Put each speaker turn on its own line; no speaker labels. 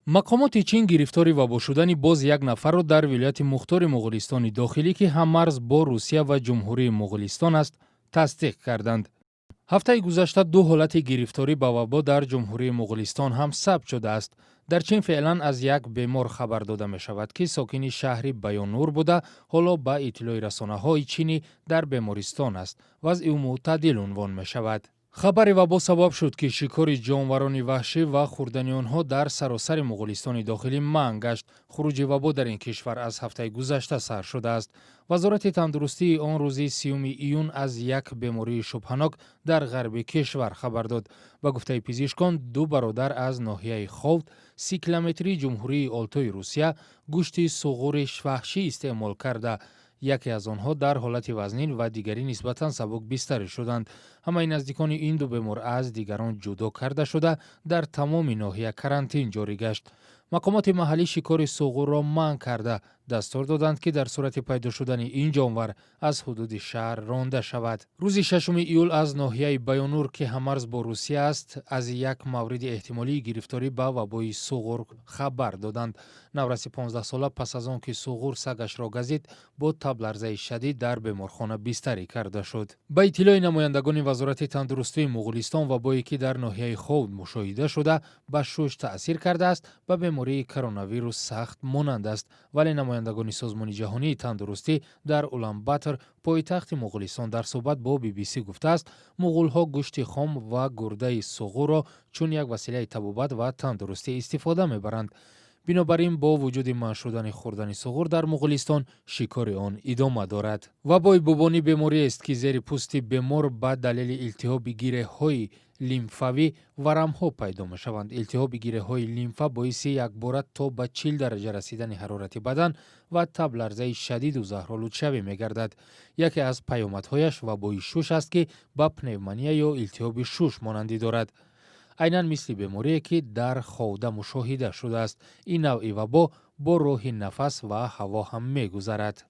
Мақомоти Чин гирифтори вабо шудани боз як нафарро дар вилояти мухтори Муғулистони дохилӣ, ки ҳаммарз бо Русия ва Ҷумҳурии Муғулистон аст, тасдиқ карданд. Ҳафтаи гузашта ду ҳолати гирифторӣ ба вабо дар Ҷумҳурии Муғулистон ҳам сабт шудааст. Дар Чин феълан аз як бемор хабар дода мешавад, ки сокини шаҳри Баёнур буда, ҳоло ба иттилои расонаҳои чинӣ дар бемористон аст. Вазъи ӯ мӯътадил унвон мешавад. Хабари вабо сабаб шуд, ки шикори ҷонварони ваҳшӣ ва хӯрдани онҳо дар саросари Муғулистони дохилӣ манъ гашт. Хуруҷи вабо дар ин кишвар аз ҳафтаи гузашта сар шудааст. Вазорати тандурустии он рӯзи 30-уми июн аз як бемории шубҳанок дар ғарби кишвар хабар дод. Ба гуфтаи пизишкон, ду бародар аз ноҳияи Ховд, 30 километрии Ҷумҳурии Олтои Русия, гӯшти суғури ваҳшӣ истеъмол карда, яке аз онҳо дар ҳолати вазнин ва дигарӣ нисбатан сабук бистарӣ шуданд. Ҳамаи наздикони ин ду бемор аз дигарон ҷудо карда шуда, дар тамоми ноҳия карантин ҷорӣ гашт. Мақомоти маҳаллӣ шикори суғурро манъ карда, дастур доданд, ки дар сурати пайдо шудани ин ҷонвар аз ҳудуди шаҳр ронда шавад. Рӯзи 6-уми июл аз ноҳияи Баёнур, ки ҳаммарз бо Русия аст, аз як мавриди эҳтимолии гирифторӣ ба вабои суғур хабар доданд. Навраси 15-сола пас аз он ки суғур сагашро газид, бо табларзаи шадид дар беморхона бистарӣ карда шуд. Ба иттилои намояндагони Вазорати тандурустии Муғулистон, вабое ки дар ноҳияи Ховд мушоҳида шуда, ба шуш таъсир кардааст, ба бемории коронавирус сахт монанд аст. Вале намояндагони Созмони ҷаҳонии тандурустӣ дар Уланбатор, пойтахти Муғулистон, дар суҳбат бо BBC гуфтааст, муғулҳо гӯшти хом ва гурдаи суғурро чун як василаи табобат ва тандурустӣ истифода мебаранд. Бинобар ин, бо вуҷуди манъ шудани хӯрдани суғур дар Муғулистон, шикори он идома дорад. Вабои бубонӣ бемориест, ки зери пӯсти бемор ба далели илтиҳоби гиреҳҳои лимфавӣ варамҳо пайдо мешаванд. Илтиҳоби гиреҳҳои лимфа боиси якбора то ба 40 дараҷа расидани ҳарорати бадан ва табларзаи шадиду заҳролудшавӣ мегардад. Яке аз паёмадҳояш вабои шуш аст, ки ба пневмония ё илтиҳоби шуш монандӣ дорад, айнан мисли беморие, ки дар Ховда мушоҳида шудааст. Ин навъи вабо бо роҳи нафас ва ҳаво ҳам мегузарад.